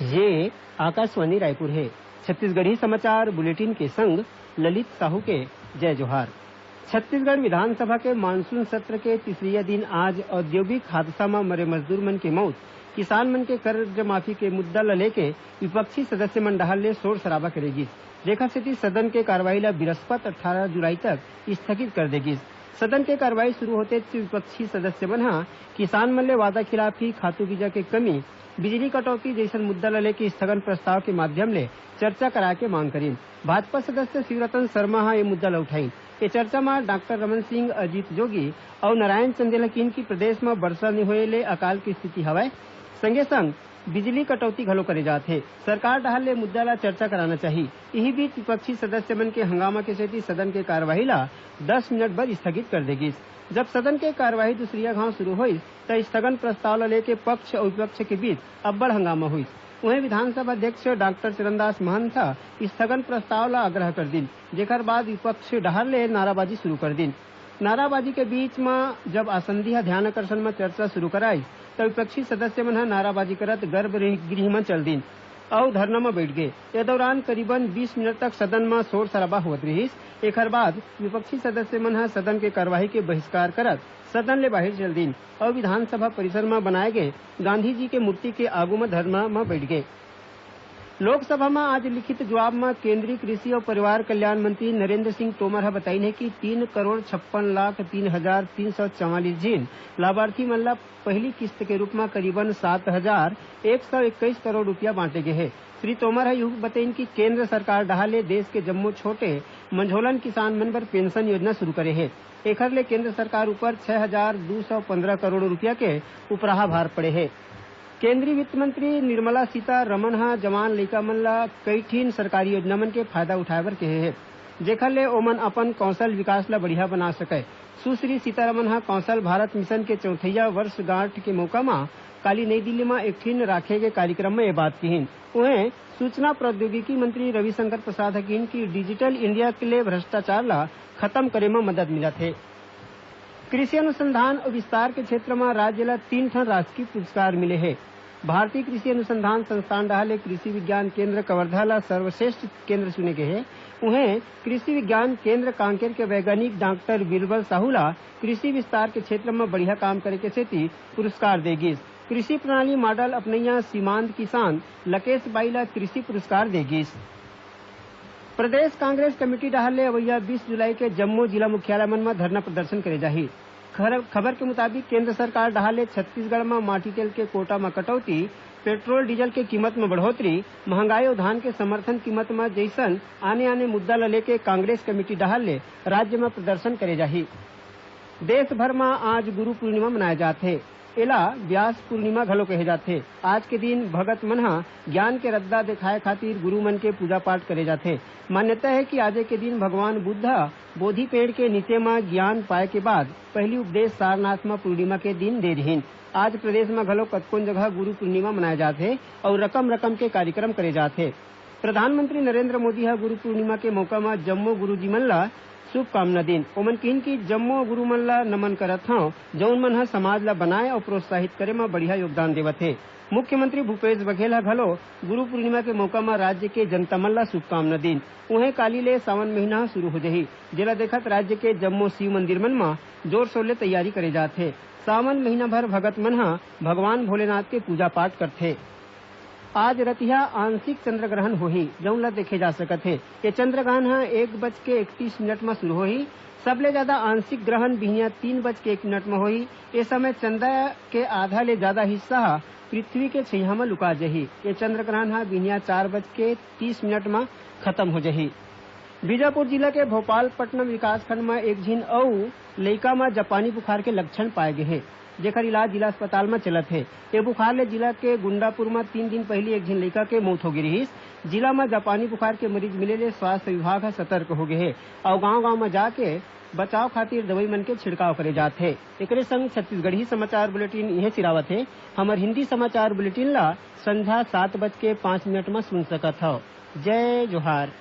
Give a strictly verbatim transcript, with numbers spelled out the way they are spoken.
ये आकाशवाणी रायपुर हे। छत्तीसगढ़ी समाचार बुलेटिन के संग ललित साहू के जय जोहार। छत्तीसगढ़ विधानसभा के मानसून सत्र के तीसरइया दिन आज औद्योगिक हादसा म मरे मजदूर मन के मउत, किसान मन के कर्ज माफी के मुद्दा ल लेके विपक्षी सदस्य मन डहार ले शोर शराबा करे गिस, जेखर सेती सदन के कार्रवाई ल बिरस्पत अट्ठारह जुलाई तक स्थगित कर दे गिस। सदन के कार्रवाई शुरू होते विपक्षी सदस्य मन ह किसान मन ले वादा खिलाफी, खातू बीजा के कमी, बिजली कटौती जइसन मुद्दा ल लेके स्थगन प्रस्ताव के माध्यम ले चर्चा कराए के मांग करिन। भाजपा सदस्य शिवरतन शर्मा ह ए मुद्दा ल उठाइन। ए चर्चा म डॉक्टर रमन सिंह, अजीत जोगी अउ नारायण चंदेल ह किन कि प्रदेश म बरसा नइ होए ले अकाल के स्थिति हवय। संगे संग बिजली कटौती घलो करे जात हे। सरकार डहार ले मुद्दा ल चर्चा कराना चाही। इही बीच विपक्षी सदस्य मन के हंगामा के सेती सदन के कार्यवाही ल दस मिनट बर स्थगित कर दे गिस। जब सदन के कार्यवाही दूसरिया घाव शुरू होइस, त स्थगन प्रस्ताव ल लेके पक्ष अउ विपक्ष के बीच अब्बड़ हंगामा होइस। उहें, विधानसभा अध्यक्ष डॉक्टर चरणदास महंत ह स्थगन प्रस्ताव ल आग्रह कर दिन, जेकर बाद विपक्ष डहार ले नाराबाजी शुरू कर दिन। नाराबाजी के बीच म जब आसंदी ह ध्यानाकर्षण म चर्चा शुरू कराइस, त विपक्षी सदस्य मन ह नाराबाजी करत गर्भ गृह म चल दिन अउ धरना म बैठ गे। ए दौरान करीबन बीस मिनट तक सदन म शोर शराबा होवत रिहिस। एखर बाद विपक्षी सदस्य मन ह सदन के कार्यवाही के बहिष्कार करत सदन ले बाहिर चल दिन अउ विधानसभा परिसर म बनाए गे गांधी जी के मूर्ति के आगू म धरना म बैठ गे। लोकसभा म आज लिखित जवाब म केंद्रीय कृषि अउ परिवार कल्याण मंत्री नरेंद्र सिंह तोमर ह बताइन हे कि तीन करोड़ छप्पन लाख तीन हजार तीन सौ चवालीस झिन लाभार्थी मन ल पहिली किस्त के रूप म करीबन सात हजार एक सौ इक्कीस करोड़ रुपया बांटे गे हे। श्री तोमर ह इहू बताइन कि केंद्र सरकार डहार ले देश के जम्मो छोटे मंझोलन किसान मन बर पेंशन योजना शुरू करे हे। एखर ले केंद्र सरकार ऊपर छह हजार दू सौ पंद्रह करोड़ रुपया के उपराहा भार पड़े हे। केंद्रीय वित्त मंत्री निर्मला सीतारमन ह जवान लइका मन ल कई ठिन सरकारी योजना मन के फायदा उठाए बर कहे हे, जेखर ले ओमन अपन कौशल विकास ल बढ़िया बना सकय। सुश्री सीतारमन ह कौशल भारत मिशन के चौथइया वर्षगांठ के मउका म काली नई दिल्ली म एक ठिन राखे गे कार्यक्रम म ये बात किहिन। उहें, सूचना प्रौद्योगिकी मंत्री रविशंकर प्रसाद ह किहिन कि डिजिटल इंडिया के ले भ्रष्टाचार ल खतम करे म मदद मिलत हे। कृषि अनुसंधान अउ विस्तार के क्षेत्र म राज्य ल तीन ठन राजकीय पुरस्कार मिले हे। भारतीय कृषि अनुसंधान संस्थान डहार ले कृषि विज्ञान केंद्र कवर्धा ल सर्वश्रेष्ठ केंद्र चुने गे हे। उहें, कृषि विज्ञान केंद्र कांकेर के वैज्ञानिक डॉक्टर बीरबल साहू ल कृषि विस्तार के क्षेत्र म बढ़िया काम करे के सेती पुरस्कार दे गिस। कृषि प्रणाली मॉडल अपनइया सीमांत किसान लकेश बाई ल कृषि पुरस्कार दे गिस। प्रदेश कांग्रेस कमेटी डहार ले अवइया बीस जुलाई के जम्मो जिला मुख्यालय मन म धरना प्रदर्शन करे जाही। खर-, खबर के मुताबिक केंद्र सरकार डहार ले छत्तीसगढ़ म माटी तेल के कोटा म कटौती, पेट्रोल डीजल के कीमत म बढ़ोतरी, महंगाई अउ धान के समर्थन कीमत म जइसन आने-आने मुद्दा ल लेके कांग्रेस कमेटी डहार ले राज्य म प्रदर्शन करे जाही। देश भर म आज गुरु पूर्णिमा मनाए जात हे। एला व्यास पूर्णिमा घलो कहे जाथे। आज के दिन भगत मन ह ज्ञान के रद्दा देखाए खातिर गुरु मन के पूजा पाठ करे जाथे। मान्यता हे कि आजे के दिन भगवान बुद्ध ह बोधि पेड़ के नीचे म ज्ञान पाए के बाद पहिली उपदेश सारनाथ म पूर्णिमा के दिन दे रिहिन। आज प्रदेश म घलो कतकोन जगह गुरु पूर्णिमा मनाए जात हे अउ रकम रकम के कार्यक्रम करे जात हे। प्रधानमंत्री नरेंद्र मोदी ह गुरु पूर्णिमा के मौका म जम्मो गुरुजी मन ल शुभकामना दीन। ओमन किहिन कि जम्मो गुरु मन ल नमन करत हंव, जउन मन ह समाज ल बनाए अउ प्रोत्साहित करे म बढ़िया योगदान देवत हे। मुख्यमंत्री भूपेश बघेल ह घलो गुरु पूर्णिमा के मौका म राज्य के जनता मन ल शुभकामना दीन। उहें, काली ले सावन महीना ह शुरू हो जही, जेला देखत राज्य के जम्मो शिव मंदिर मन म जोर शोर ले तैयारी करे जात हे। सावन महीना भर भगत मन ह भगवान भोलेनाथ के पूजा पाठ करथे। आज रतिहा आंशिक चंद्र ग्रहण होही, जउन ल देखे जा सकत हे। ये चंद्र ग्रहण ह एक बज के इकतीस मिनट म शुरू होही। सबले ज्यादा आंशिक ग्रहण बिहनिया तीन बज के एक मिनट म होही। ये समय चंदा के आधा ले ज्यादा हिस्सा ह पृथ्वी के छइहां म लुका जही। ये चंद्र ग्रहण ह बिहनिया चार बज के तीस मिनट म खत्म हो जही। बीजापुर जिला के भोपालपट्टनम विकासखंड म एक झिन अउ लइका म जापानी बुखार के लक्षण पाए गे हे, जेकर इलाज जिला अस्पताल म चलत हे। ए बुखार ले जिला के गुंडापुर म तीन दिन पहिली एक झिन लइका के मौत हो गे रिहिस। जिला म जापानी बुखार के मरीज मिले ले स्वास्थ्य विभाग ह सतर्क हो गे हे अउ गांव-गांव म जाके बचाव खातिर दवई मन के छिड़काव करे जात हे। एकरे संग छत्तीसगढ़ी समाचार बुलेटिन इहें सिरावत हे। हमर हिंदी समाचार बुलेटिन ला संझा सात बज के पाँच मिनट म सुन सकत हव। जय जोहार।